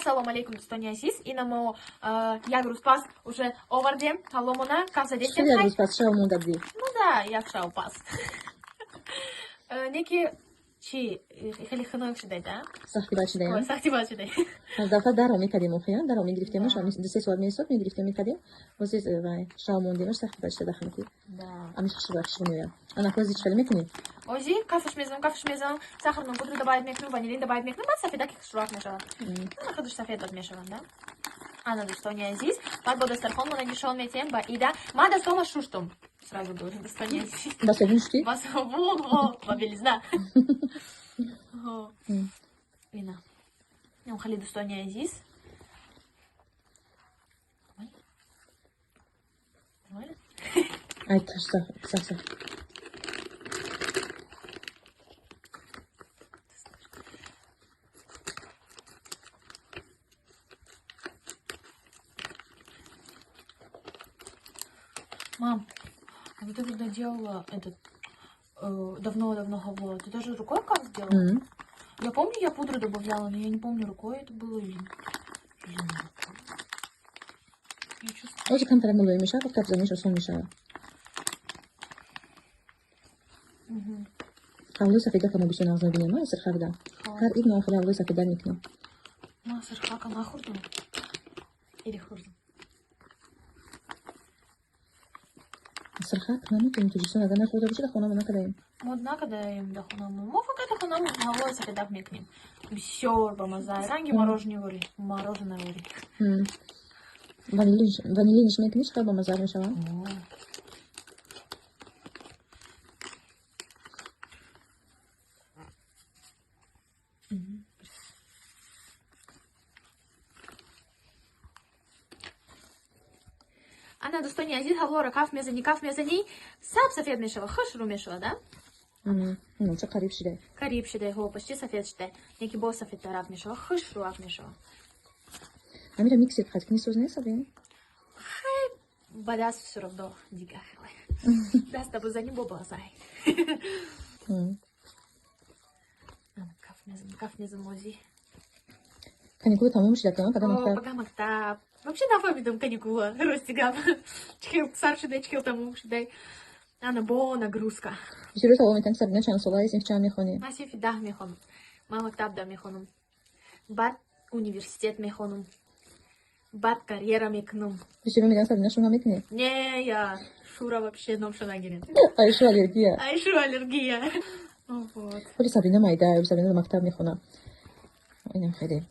Салом алейкум, дӯстони азиз. Ина мо як рӯз пас уже овардем ҳалвомона, каф задестем. Як рӯз пас, шав монда будӣ. Ну да, як шав пас. Не ки чи хеле хунук шудай, да? Сахти бад шудаям. Ой, сахти бад шудай. Аз дафъа даро мекардем, охия даро мегирифтемаш, 2-3 соат месод мегирифтем, мекардем. Ҳозир вай шав мондемаш, сахти бад шуда, хунукӣ. Да. Амиш хушрӯ хушрӯ меояд. Ана ҳозир чӣ хеле мекунӣ? Ози кафаш мезанам, кафаш мезанам, сахарную пудру добавить мекунам, ванилин добавить мекунам, баъд сафедаки хушрӯак мешавад. Ана худаш сафед бад мешаванд, да? Ана, дӯстони азиз, баъд бо дастархонмона нишон метиҳем ба ида. Ман дастома шуштум. Сразу говорю, дӯстони азиз. Ба собун шудӣ? Ба собун, о, ба белизна. О, ина. Хеле, дӯстони азиз. Нормально? Нормально? Ай, таш сах сах. Мам, а вот ты когда делала этот давно-давно халву, ты тоже рукой как сделала? Я помню, я пудру добавляла, но я не помню, рукой это было или не рукой. Я чувствую. Ози камтара мулоим мешавад, каф заниш осон мешавад. Ҳалвои сафедака мо бисёр нағз мебинем, а сирхакда. Ҳар ид мо хеле ҳалвои сафедак мекунем. Ма сирхака нахӯрдум. Или хӯрдум? Сирхак наметонем, Тоҷикистон агар нахӯрда бошед, хонамо накардаем. Мо накардаем да хонамо. Мо фақат хонамон ҳалвои сафедак мекунем. Бисёр бамаза. Ранги мороженое вори. Мороженое вори. Ванилиниш мекунӣ, чӣ қадр бамазза мешавад? О. Ана, дӯстони азиз, ҳалворо каф мезанӣ, каф мезанӣ, саб сафед мешава, хушрӯ мешава, да? Ча қариб шидай. Қариб шидай, ҳо, почти сафед шидай. Неки боз сафедтарак мешава, хушрӯак мешава. Амира миксер қад кунӣ, соз нест, Сабина? Хай, ба даст всё равно дигар хеле. Даста бизанӣ, бо базай. Ана, каф мезанӣ, каф мезанӣ, ози. Каникула тамом шуда, кама пага О, мактаб. Пага мактаб. Вообще нафаҳмидам каникула, рости гап. Чихел сар шудай, чихел тамом шудай. Ана бо нагрузка. Бисёр савол метиҳанд, Сабина чанд сола аст, синфи чанд мехонӣ? Ман синфи 10 мехонам. Ман мактабда мехонам. Баъд университет мехонам. Баъд карьера мекунам. Бисёр мегӯянд, Сабина, шур намекунӣ? Не, я шура вообще номша нагирем. Ай, шу аллергия. Ай, шу аллергия. Вот. Ҳоли Сабина майда, Сабина мактаб мехонам. Инам хеле.